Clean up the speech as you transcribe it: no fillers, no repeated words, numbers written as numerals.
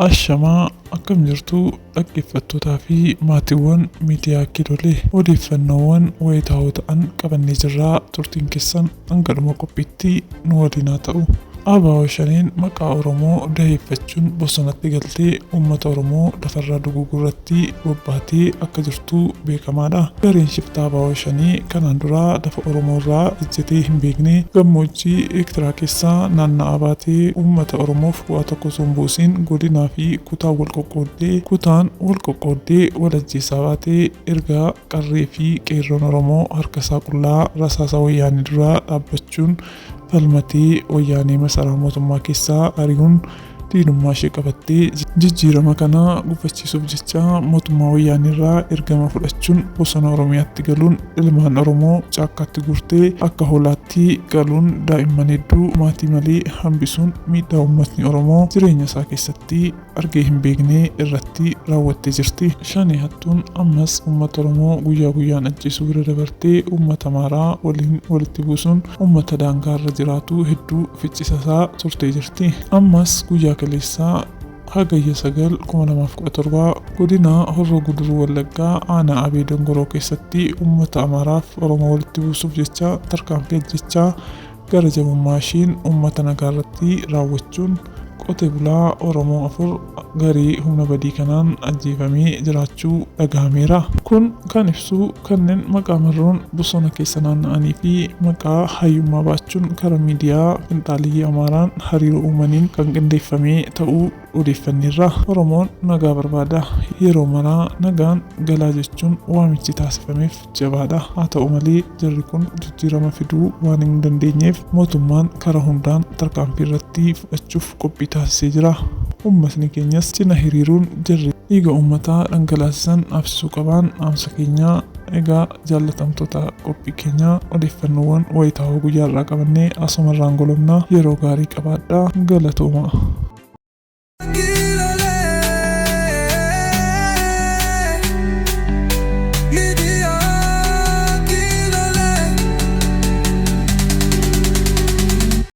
Ashamaa, akkam jirtu dhaggeeffattootaa fi maatiiwwan miidiyaa Kiilolee? Odeeffannoowwan wayitaawoo ta'an qabannee jirraa, turtiin keessan hanga dhuma qophiitti nu waliin haa ta'u. ABO Shaneen maqaa Oromoo daheeffachuun bosonatti galtee uummata Oromoo lafarraa duguuguu irratti bobbaatee akka jirtu beekamaadha. Gareen shiftaa ABO Shanee kanaan dura lafa Oromoo irraa ejjetee hin beekne gammoojjii Eertiraa keessa naanna'aa baatee uummata Oromoof bu'aa tokko osoo hin buusin godinaa fi kutaan wal qoqqooddee kutaan wal qoqqooddee wal ajjeesaa baatee erga qarree fi qeerroon Oromoo harka isaa qullaa rasaasa wayyaanee duraa dhaabbachuun falmatee wayyaanee masaraa mootummaa keessaa ari'uun diinummaa ishee qabattee jijjiirama kana gufachiisuuf jecha mootummaa wayyaanee irraa ergama fudhachuun bosona Oromiyaatti galuun ilmaan Oromoo caakkaatti guurtee akka hoolaatti galuun daa'imman hedduu maatii malee hambisuun miidhaa uummatni Oromoo jireenya isaa keessatti argee hin beekne irratti raawwattee jirti. Shanee hattuun ammas uummata Oromoo guyyaa guyyaan ajjeesuu bira dabartee uummata Amaaraa waliin walitti buusuun uummata daangaa irra jiraatu hedduu ficcisiisaa turtee jirti. Ammas guyyaa kaleessaa Hagayya 9, 2017 godina Horroo Guduruu Wallaggaa aanaa Abee Dongoroo keessatti uummata Amaaraaf Oromoo walitti buusuuf jecha tarkaanfii ajjechaa gara jabummaa ishiin uummata nagaa irratti raawwachuun qote bulaa Oromoo 4 garee humna badii kanaan ajjeefamee jiraachuu dhagahameera. Kun kan ibsu kanneen maqaa Marroon bosona keessa naanna'anii fi maqaa hayyummaa baachuun karaa miidiyaa finxaaleyyii Amaaraan hariiroo uumaniin kan qindeeffame ta'uu odeeffanneerra. Oromoon nagaa barbaada. Yeroo maraa nagaan galaa jechuun waamichi taasifameef jabaadha. Haa ta'u malee jarri kun jijjiirama fiduu waan hin dandeenyeef mootummaan karaa hundaan tarkaanfii irratti fudhachuuf qophii taasisee jira. Uummatni keenyas cina hiriiruun jarri dhiiga uummataa dhangalaasisan dhaabsisuu qabaan dhaamsa keenyaa. Egaa jaallatamtoota qophii keenyaa, odeeffannoowwan wayitaawoo guyyaa irraa qabannee asumarraan golobnaa. Yeroo gaarii qabaadhaa, galatooma.